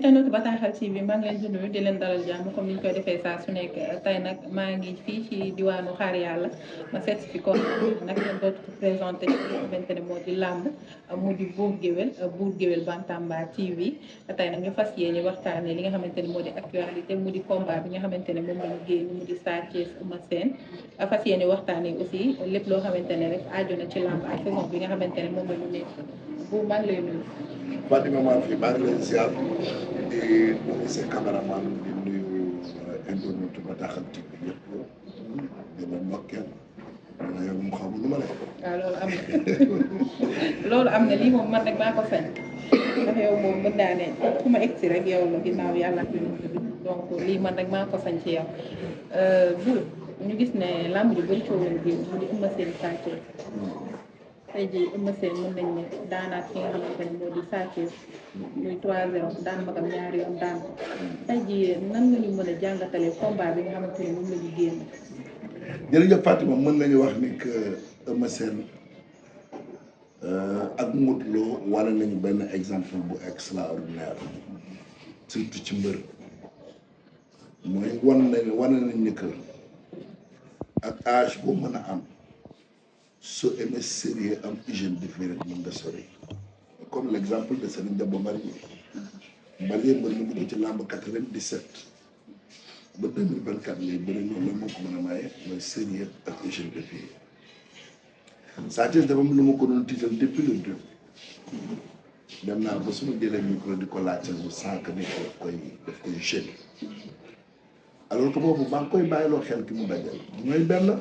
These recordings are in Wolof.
internet Bataaxal TV maa ngi leen di nuyu di leen dalal jàmm comme ni ñu koy defee saa su nekk tey nag maa ngi fii ci diwaanu Xaar Yàlla ma seet fi ko nag dootu ko présenté ci li nga xamante ne moo di làmb mu di Bour Gueweul Bantamba TV tey nag ñu fas yéene waxtaanee li nga xamante ne moo di actualité mu di combat bi nga xamante ne moom la ñu génn mu di Sa Thiès Eumeu Sène fas yéene waxtaanee aussi lépp loo xamante ne rek aju na ci làmb ak saison bi nga xamante ne moom la ñu nekk bu maa ngi lay nuyu. Fatima maa fi maa ngi leen ziar di nuyu sa cameraman di nuyu internet Bataaxal TV yëpp di la ndokkeel yow mu xam lu ma lay wax. waaw loolu am na lii moom man rek maa ko sañ ndax yow moom mën naa ne fu ma egsi rek yow la ginnaaw yàlla ak yonent bi donc lii man rek maa ko sañ ci yow bu ñu gis ne làmb ji bëri coow lañ génn mu di Eumeu Sène Sa Thiès tey jii Eumeu Sène mën nañ ne daanaat ki nga xamante ne moo di Sa Thiès muy 3-0 daan magam ñaari yoon daan ko tey jii nan nga ñu mën a jàngatalee combat bi nga xamante ne moom la ñu génn. jërëjëf Fatima mën nañu wax ni que Eumeu Sène ak Modou Lo wane nañu benn exemple bu extraordinaire surtout ci mbër mooy wane nañ ni que ak âge boo mën a am. soo aimé sérieux am hygiène de vie rek mën nga sori comme l' exemple de Serigne Demba Marié mbër mu dugg ci làmb 97 ba 2024 lay bëri noonu la moo ko mën a maye mooy sérieux ak hygiène de vie Sa Thiès dafa am lu ma ko doon tiital depuis le début dem naa ba su ma jëlee micro di ko laajte bu sànq ni daf koy gêné alors que boobu maa ngi koy bàyyiloo xel ki mu dajal mooy benn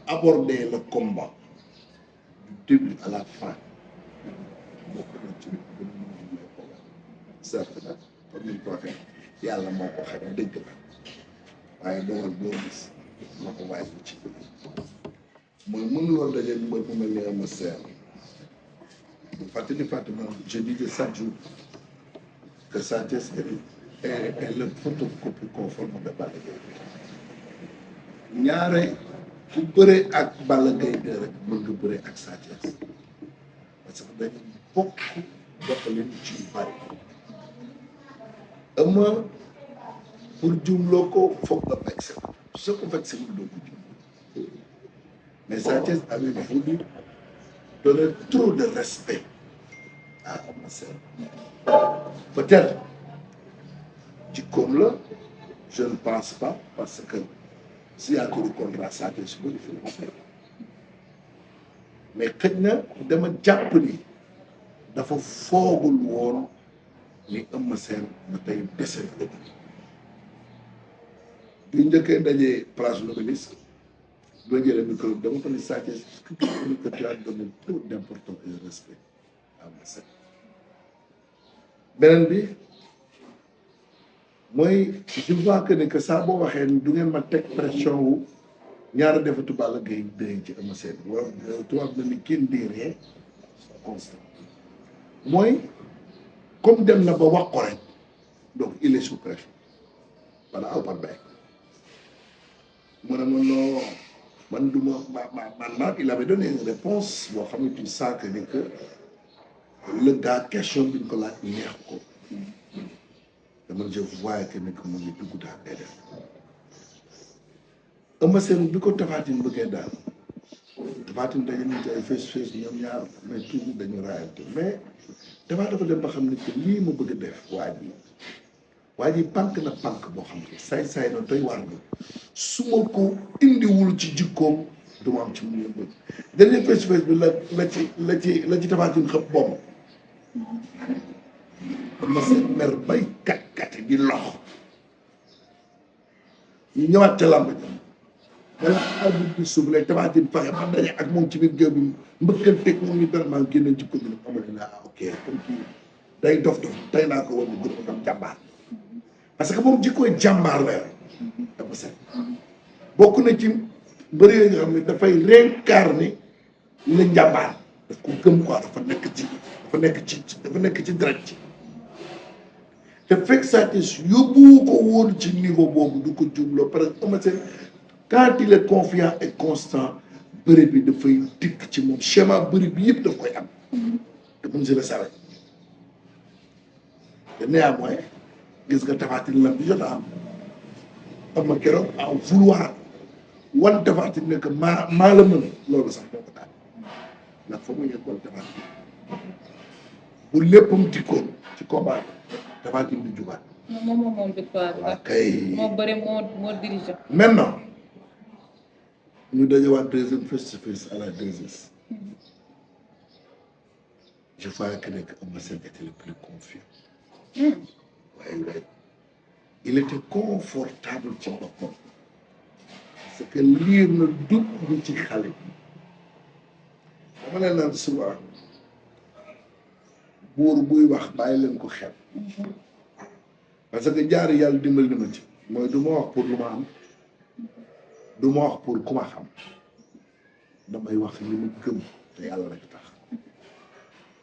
aborder le combat du début à la fin bokk na ci certes nag comme ni ko waxee yàlla moo ko xëy dëgg la waaye dogal boo gis moo ko waaye bu ci mooy mënuloo daje mbër mu mel ni Eumeu Sène bu fàttali je disais chaque jour que Sa Thiès est le photocopie conforme de Balla Gaye ñaare ku bëree ak Balla Gaye de rek mën nga bëree ak Sa Thiès parce que dañu bokk doxalin ci yu bari Eumeu pour jumloo ko foog nga vexé ko soo ko vexé wul doo ko jum mais Sa Thiès avait voulu donner trop de respect à Eumeu Sène peut-être jikkoom la je ne pense pas parce que si yaa turu contrat Sa Thiès su bëri fi mais xëj na dama jàpp ni dafa foogul woon ni Eumeu Sène ba tey dese na bi njëkkee dajee place l'Obélisque ba jëlee micro dama ko ni Sa Thiès que tu as donné trop d'importance et de respect à Eumeu Sène beneen bi mooy je vois que ni que saa boo waxee du ngeen ma teg pression wu ñaara defatu Balla Gaye dëgg ci Eumeu Sène wala tubaab na ni kenn di rien constant mooy comme dem na ba wax ko rek donc il est sous pression wala aw par bay mu ne ma non man du man il avait donné une réponse boo xam ne tu sens que ni que le gars question bi ñu ko laaj neex ko dama je vois que ni que mu ngi dugg daal day def Eumeu Sène bi ko Tapha Tine bëggee daal Tapha Tine dañu ñu ci ay face ñoom ñaar mais toujours dañu raayante mais dafa dem ba xam ne que lii ma bëgg a def waa ji pànk na pànk boo xam ne saay na doy waar bi su ma ko indiwul ci jikkoom du ma am ci mu yëngu dernier face bi la ci Tapha Tine xëpp bomb Eumeu Sène mer bay kat di lox ñu ñëwaat ca làmb ji wala arbitre bi suuf léegi Tapha Tine fexe ba daje ak moom ci biir géew bi mbëkkanteeg moom ñu dara maa génne jikko bi nag amati naa ok comme kii day dof tey naa ko war a gën a am jàmbaar parce que moom jikkooy jàmbaar la Eumeu Sène bokk na ci bëri yooyu nga xam ne dafay réincarner le njàmbaar daf ko gëm quoi dafa nekk ci direct ci te fekk Sa Thiès yóbbu ko woon ci niveau boobu du ko jumloo parce que Eumeu Sène quand il est confiant et constant bëri bi dafay dikk ci moom schéma bëri bi yëpp daf koy am te mun si la sare te néanmoins gis nga Tapha Tine lam bi jot a am ma keroog en vouloir wan Tapha Tine ne que maa la mën loolu sax moo ko daal ndax fa mu yeggoon Tapha Tine bu léppam dikkoon ci combat bi Tapha Tine du jubaat. moom victoire bi. waaw kay moo bëri moo dirigé. maintenant ñu dajewaat deuxième face to face à la 2S. je crois que Eumeu Sène était le plus confiant. waaye il était confortable ci boppam parce que liir na dugg bi ci xale bi dama leen naan souvent buur buy wax bàyyi leen ko xel parce que jaar yàlla dimbali na ma ci mooy du ma wax pour lu ma am du ma wax pour ku ma xam damay wax li ma gëm te yàlla rek tax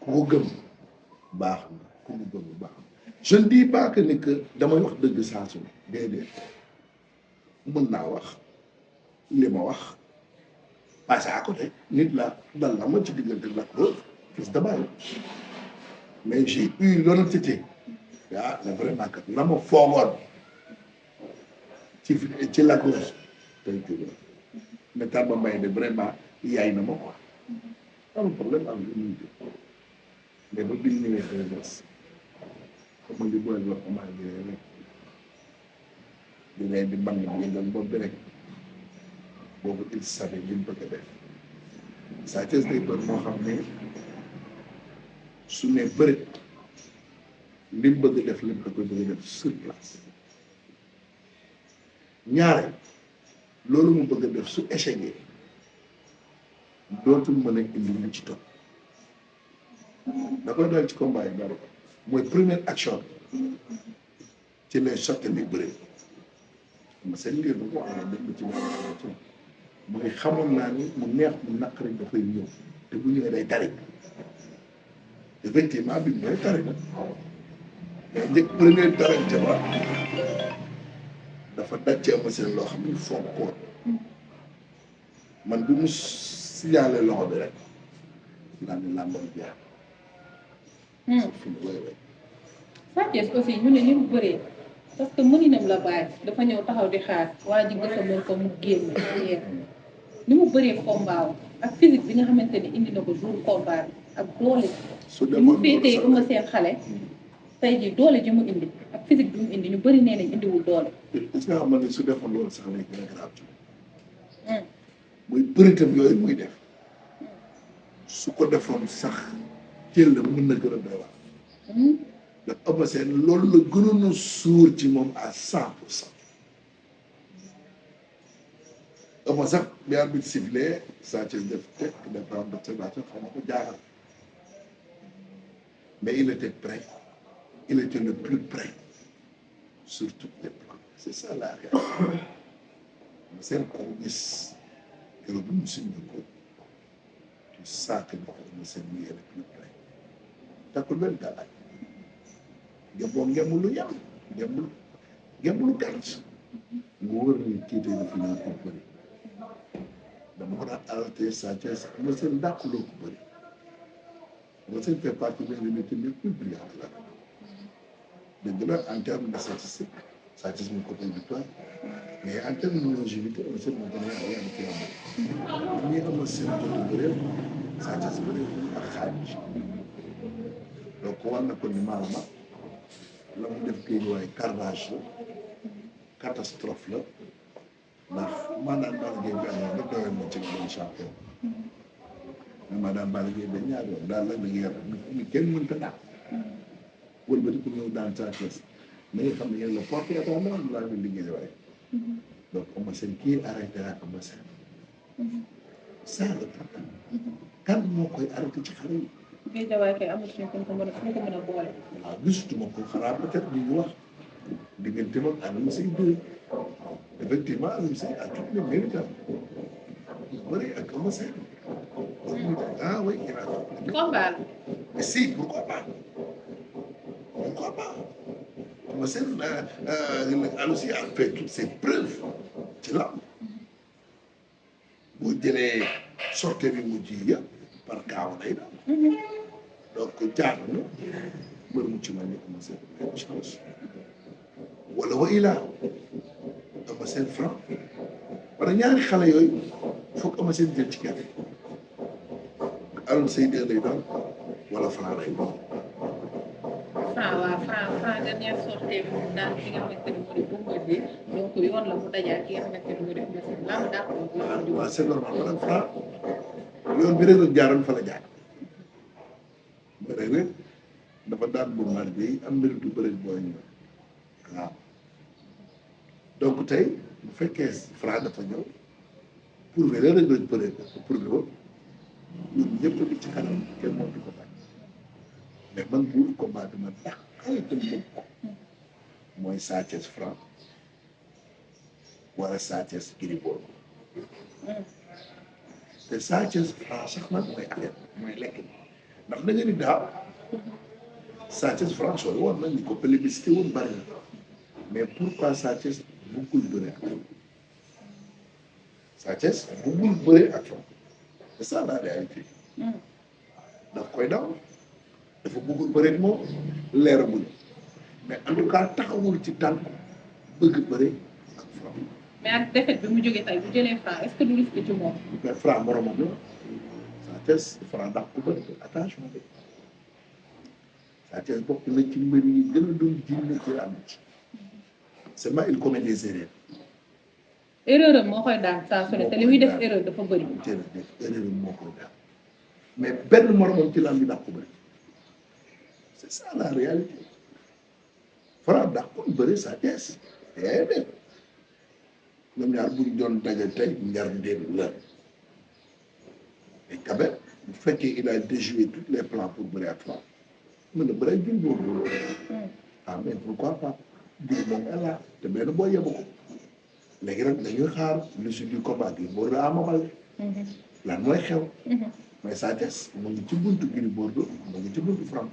ku ko gëm baax na ku mu gëm baax na je ne dis pas que ni que damay wax dëgg saa su ne déedéet mën naa wax li ma wax passé à côté nit la dal la ma ci diggante la ko fils de balle mais j'ai eu l'honnêteté ne vraiment kat la ma foogoon ci la cause tey jóge mais Tamba Mbaye de vraiment yaay na ma quoi amul problème am lu mais ba biñ ñëwee xëy comme li booy wax maa ngi rek di leen di mën na yëngal bopp bi rek boobu il savait li mu bëgg a def Sa Thiès day bëri moo xam ne su ne bëri li mu bëgg a def lépp da koy bëgg a def sur place ñaare loolu mu bëgg a def su échecgee dootul mën a indi lu ci topp da koy dal ci combat yi bari mooy première action ci les sotti bi bëri ma seen ngir bu ko waxee dem ci wàllu mooy xamoon naa ni mu neex mu naqari dafay ñëw te bu ñëwee day tari effectivement bi mooy tari na mais njëkk première tarante ba dafa daj ci Eumeu Sène loo xam ne foog ko man bi mu signalé loxo bi rek naa ne làmbam jaar. Sa Thiès aussi ñu ne ni mu bëree parce que mëninam la bàyyi dafa ñëw taxaw di xaar waa ji gësamoon ko mu génn arrière ni mu bëree combat ak physique bi nga xamante ni indi na ko jour combat bi ak doole ji mu féetee Eumeu Sène xale tey jii doole ji mu indi ak physique bi mu indi ñu bëri nee nañ indiwul doole. est-ce que xam nga ne su defoon loolu sax lay gën a grave muy bëritam yooyu muy def su ko defoon sax jël la mën na gën a doy waar ndax Eumeu Sène loolu la gënoon a suur ci moom à 100%. Eumeu sax bi arbitre sifflé Sa Thiès def teg def round d'observation xam nga ko jaaxal mais il était prêt il était le plus prêt sur tous les plans c'est ça la réalité. Eumeu Sène ko gis keroog bu mu signé ko tu sens que Eumeu Sène lui est le plus prêt takkul benn gàllaaj ngemboo ngemb lu yem ngemb lu gàtt mu wër ni kii tey dafa ñëw ko bëri dama ko daan alerté Sa Thiès Eumeu Sène dàquloo ko bëri Eumeu Sène fait partie des lutteurs les plus brillants la dëgg la en termes de statistique Sa Thiès mu côté victoire mais en termes de longévité Eumeu Sène moo gën a yàgg ci lamb ñi Eumeu Sène jot a bëreel Sa Thiès bëri ak xaaj donc war na ko ni maanaam la mu def kii waaye carnage la catastrophe la ndax maanaam Balla Gaye benn yoon rek doyoon na ci benn champion mais maanaam Balla Gaye benn ñaari yoon daal la liggéey ni kenn mënta daal wëlbati pour ñëw daan Sa Thiès mais nga xam ne yéen la porte étendard laa ngi liggéey waaye donc Eumeu Sène kii arrêtera Eumeu Sène ça le problème kan moo koy arrêté ci xale yi. bii jawaay kay amatuñu ko mën a boole. waaw gisatuma ko xanaa peut-être ñu wax diggante moom Alioune Seye 2 effectivement Alioune Seye a toutes les mérites yu bëri ak Eumeu Sène ah oui il a combat mais si pourquoi pas Eumeu Sène Alioune Seye a fait toutes ses preuves ci lamb boo jëlee sortie bi mujj yi yëpp par kaaw lay daal donc jaar na mbër mu ci mel ni Eumeu Sène même chance wala wa ilaa Eumeu Sène Franc wala ñaari xale yooyu foog Eumeu Sène jël ci kenn Alioune Seye 2 lay doon wala Franc lay doon. Franc dernière sortie bi mu daan ki nga xamante ne moo di Bombardier donc yoon la mu dajaat ki nga xamante ne moo di Eumeu Sène laa ma dàq waaw c'est normal maanaam Franc yoon bi rek jaaroon fa la jaar ba rek dafa daan Bombardier am mbir du bëri booy ñëw waaw donc tey bu fekkee Franc dafa ñëw pour que rek lañ bëree pour que ñun ñëpp di ci kanam kenn moom du ko bañ mais man buur combat bi ma dàqal te moom mooy Sa Thiès Franc wala Sa Thiès Gris Bordeaux te Sa Thiès Franc sax nag mooy affaire mooy lekk ndax da nga ni daaw Sa Thiès Franc sooy woon nañ ni ko plébiscité woon bari na mais pourquoi Sa Thiès bëggul bëre ak Sa Thiès bëggul bëre ak Franc c'est ça la réalité daf koy daw dafa bëggul bëre moom leeragul mais en tout cas taxawul ci tànk bëgg bëre ak Franc. mais ak défaite bi mu jógee tey bu jëlee Franc est-ce que du risque ci moom. mais Franc moromam la Sa Thiès Franc ndax ku bëri attention Sa Thiès bokk na ci mbir yi gën a doon diine ci am ci seulement il commet des erreurs. erreur am moo koy daan saa su ne te li muy def erreur dafa bëri. jërëjëf erreur am moo koy daan mais benn moromam ci lam bi ndax ku bëri c'est ça la réalité Franc ndax kon bëri Sa Thiès déedéet ñoom ñaar buñ doon daje tey njar ndéem la mais quand même bu fekkee il a déjoué tous les plans pour bëri ak Franc mën na bëri jul boobu ah mais pourquoi pas jul moom là te benn boo yebu ko léegi nag dañuy xaar lu si du combat bi boo daa amal lan mooy xew mais Sa Thiès mu ngi ci buntu Gris Bordeaux mu ngi ci buntu Franc.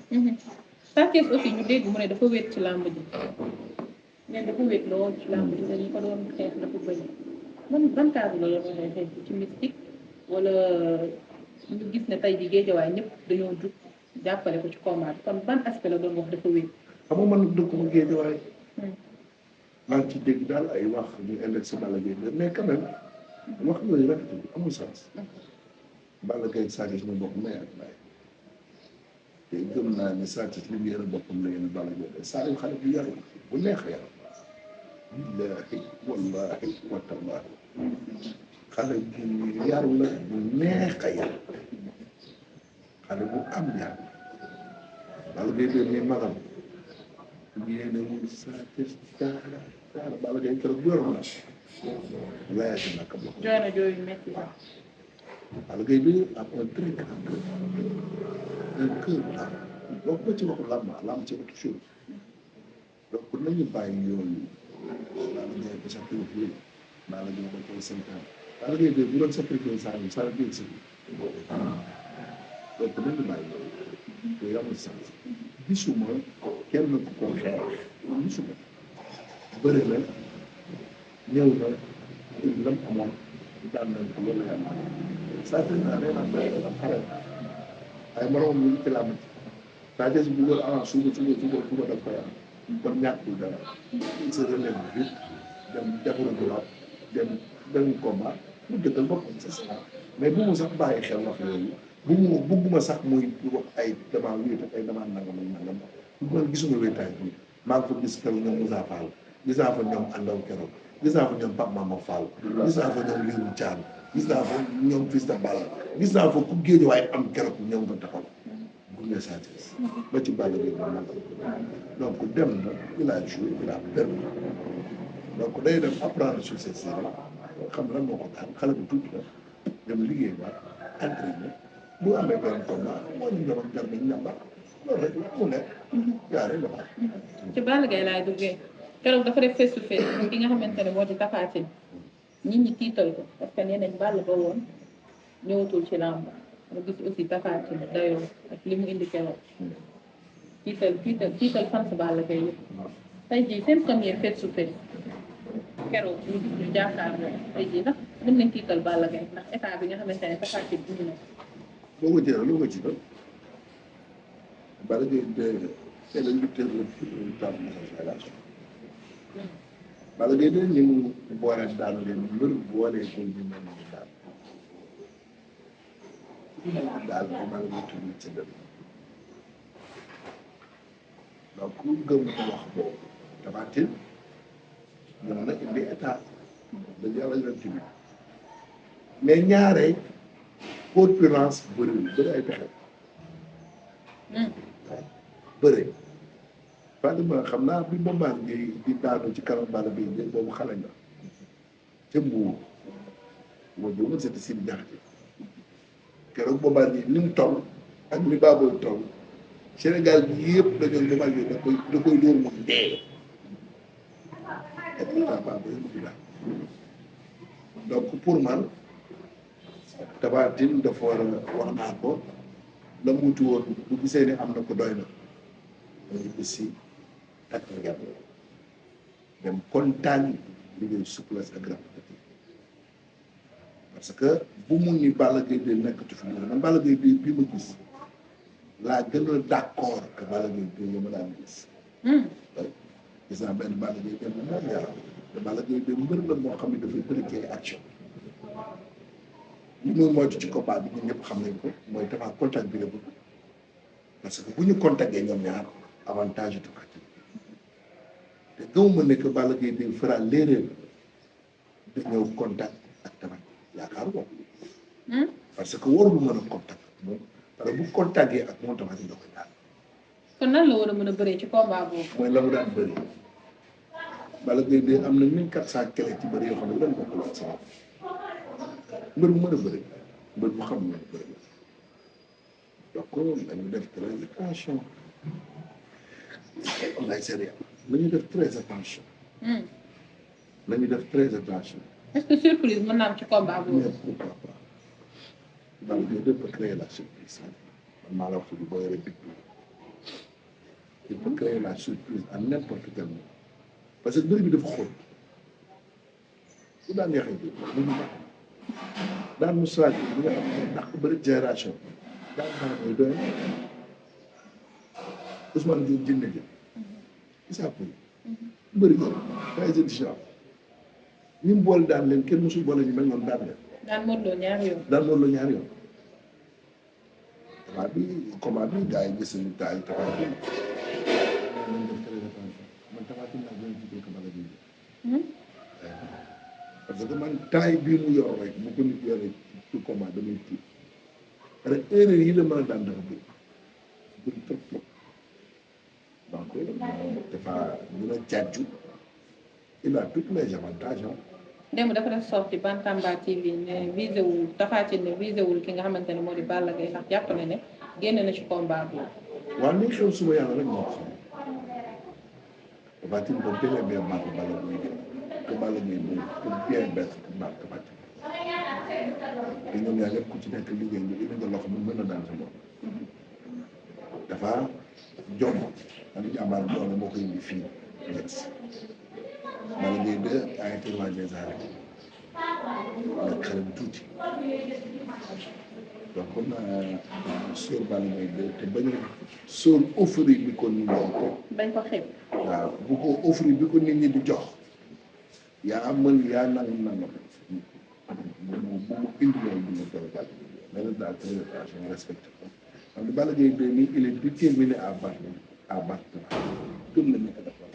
Sa Thiès aussi ñu dégg mu ne dafa wéet ci làmb ji mais dafa wéet lool ci làmb ji dañu ko doon xeex dafa bëri ban cadre la doon xeex ci mystique wala ñu gis ne tey ji géejawaay ñëpp dañoo jug jàppale ko ci combat bi kon ban aspect la doon wax dafa wéet. xam nga man dëkkuma géejawaay maa ngi ci dégg daal ay wax ñu indexé Balla Gaye mais quand même wax yooyu rafetul amul sens. Balla Gaye Sa Thiès ñu bokk may ak baay te gëm naa ne Sa Thiès li mu yéene boppam la yéene Balla Gaye Sa Thiès xale bu yaru bu neex a yaru billaahi wallaahi wa tallaahi xale bu yaru la bu neex a yaru xale bu am yaru Balla Gaye de ni magam yéene wul Sa Thiès dara Balla Gaye keroog bu yaru na laajte na ka bokk jooy na jooy yu métti la. Balla Gaye bi am un très grand cœur un cœur là boo ko ci waxu làmb ci autre chose donc nañu bàyyi yooyu Balla Gaye ba sacrifié Balla Gaye ba koy santaan Balla Gaye bu doon sacrifié saa yu saa yu si donc nañu bàyyi yooyu yooyu amul sens gisuma kenn ku ko xeex gisuma bëri na ñëw na lam amoon daan nañ ko loolu yàlla Sa Thiès naa nee naa bëri na xare ay moromam ñu ngi ci làmb Sa Thiès bu doon avant suba daf koy am kon ñàkkul dara il se relève vite dem defaru dulaat dem combat mu dëggal boppam c'est ça mais bu mu sax bàyyi xel wax yooyu bugguma sax muy wax ay dama wéet ak ay dama nangam ak nangam man gisuma wéetaay bi maa ngi fa gis keroog ñoom Moussa Fall gis naa fa ñoom Andaw keroog gis naa fa ñoom Pape Mama Fall gis naa fa ñoom Lirou Thiam gis naa fa ñoom Fils de Balla gis naa fa ku géej waaye am keroog ñoom ba taxaw gunge Sa Thiès ba ci Balla Gaye ba nangam donc dem na il a joué il a perdu donc day dem apprendre sur ses erreurs xam lan moo ko daan xale bu tuuti la dem liggéey ba entraîné bu amee benn combat moo ñu doon jar nañ ñamba loolu rek mu nekk jaaree la baax. ci Balla Gaye laay duggee keroog dafa def face to face ki nga xamante ne moo di Tapha Tine nit ñi tiital ko parce que nee nañ Balla ba woon ñëwatul ci làmb nga gis aussi Tapha Tine dayoo ak li mu indi keroog tiital fan si Balla Gaye yëpp tey jii seen premier face to face keroog ñu gis ñu jàkkaarloo tey jii ndax mën nañ tiital Balla Gaye ndax état bi nga xamante ne Tapha Tine indi na boo ko jëlee loo ko ci doon Balla Gaye de c'est le lutteur le plus tard de sa génération. Balla Gaye de ni mu boole daanu leen mbër boole ko ñu mel ni daal daal Balla Gaye tudd ci dënn donc ku gëm wax boobu Tapha Tine mën na indi état da yàlla yonent bi mais ñaare corpulence bëriwul bëri ay pexe bëri Fatima xam naa bi Bombardier di daanu ci kanam Balla Gaye boobu xale nga ca Mbuur moo jëmoon c'était si Diakhaté keroog Bombardier ni mu toll ak ni Baboy toll Sénégal bi yëpp dañoo Bombardier da koy dóor mu dee et pourtant Baboy mu daal donc pour man Tapha Tine dafa war a wax naa ko la mu wuti woon bu gisee ne am na ko doy na dañu aussi ak ngeen dem kontaan liggéey souplesse ak rapidité parce que bu mu ni Balla Gaye de nekkatu fi man Balla Gaye de bi ma gis laa gën a d'accord que Balla Gaye de yi ma daan gis gis naa benn Balla Gaye de moom yaram te Balla Gaye de mbër la moo xam ne dafay bëri ci ay action li muy moytu ci combat bi ñun ñëpp xam nañ ko mooy dafa contact bi la bëgg parce que bu ñu contactee ñoom ñaar avantage du parti te gëmuma ne que Balla Gaye de fera l'erreur de ñëw contact ak Tapha yaakaar ko parce que warul mën a contact moom parce que bu contactee ak moom Tapha da koy daal. kon nan la war a mën a bëree ci combat boobu. mooy la mu daan bëri Balla Gaye de am na 1400 clé ci bëri yoo xam ne lan bokkul ak sama mbër bu mën a bëri mbër bu xam ne bëri donc dañu def très attention lay sérieux nañu def très attention nañu def très attention est-ce que surprise mën naa am ci combat boobu. mais pourquoi pas Balla Gaye de peut créer la surprise man maa la wax bi boo yore big il peut créer la surprise à n'importe quel moment parce que mbër bi dafa xóot bu daan yaxee ji mu ñu baax daan mu sraaj bi nga xam ne ndax ko bëri génération daan xanaa koy doy Ousmane Diop jënd ji isaa koy mbëri ko très exigeant ñi mu boole daan leen kenn mosul boole ñu mel noonu daan leen daan Modou Lo ñaari yoon. daan Modou Lo ñaari yoon combat bi gars yi gis nañu gars yi Tapha Tine nañ def très attention man Tapha Tine laa gën a jiite ko Balla Gaye parce que man taay bii mu yor rek bu ko nit yoree ci combat damay tiit parce que erreur yi la mën a daan dafa bëri trop trop donc dafa dina càccu il a tous les avantages démb dafa def sorti Bantamba TV ne visé wul Tapha Tine ne visé wul ki nga xamante ne moo di Balla Gaye sax jàpp na ne génn na ci combat bi. waaw ni xew suba yàlla rek moo ko xam Tapha Tine doon teel a bien battre Balla Gaye que Balla Gaye moom pour bien battre Tapha Tine te ñoom ñaar ñëpp ku ci nekk liggéey bi indi nga loxo bi mën na daan sa bopp dafa jom ak jàmbaar doole moo koy indi fii nekk Balla Gaye 2 a été roi des arènes nekk xale bu tuuti donc kon sóor Balla Gaye 2 te bañ a sóor euphorie bi ko nit ñi ko bañ ko xeeb. waaw bu ko euphorie bi ko nit ñi di jox yaa mën yaa nangam bu indi loolu bu ñu koy Balla Gaye 2 mais nag daal très attention respecté ko xam nga Balla Gaye 2 nii il est déterminé à battre gëm na ni que dafa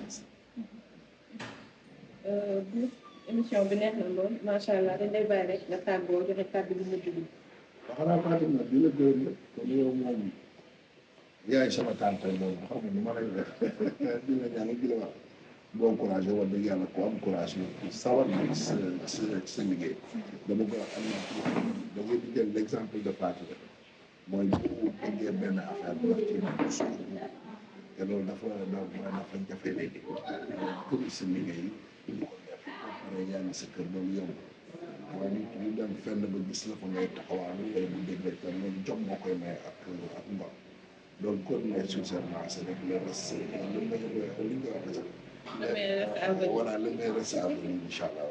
émission bi neex na lool macha allah dañ lay bàyyi rek nga tàggoo joxe kàddu bu mujj bi. waaw xanaa Fatou nag di la gërëm rek kon yow moom yaay sama tante moom xam nga ni ma lay def di la ñaan di la wax bon courage wax dëgg yàlla ko am courage yi sawar na sa sa liggéey dama ko am na da ngay di jël l'exemple de Fatou rek mooy bu bëggee benn affaire bu wax ci suuf te loolu dafa jafe léegi pour sa liggéey di ko def pare yaa ngi sa kër loolu yomb waaye nit ñi dem fenn ba gis la fa ngay taxawaalu wala bu déggee tam loolu jom moo koy may ak ngor donc kon ne sincèrement c'est rek le reste li nga wax sax voilà le meilleur reste à venir incha allah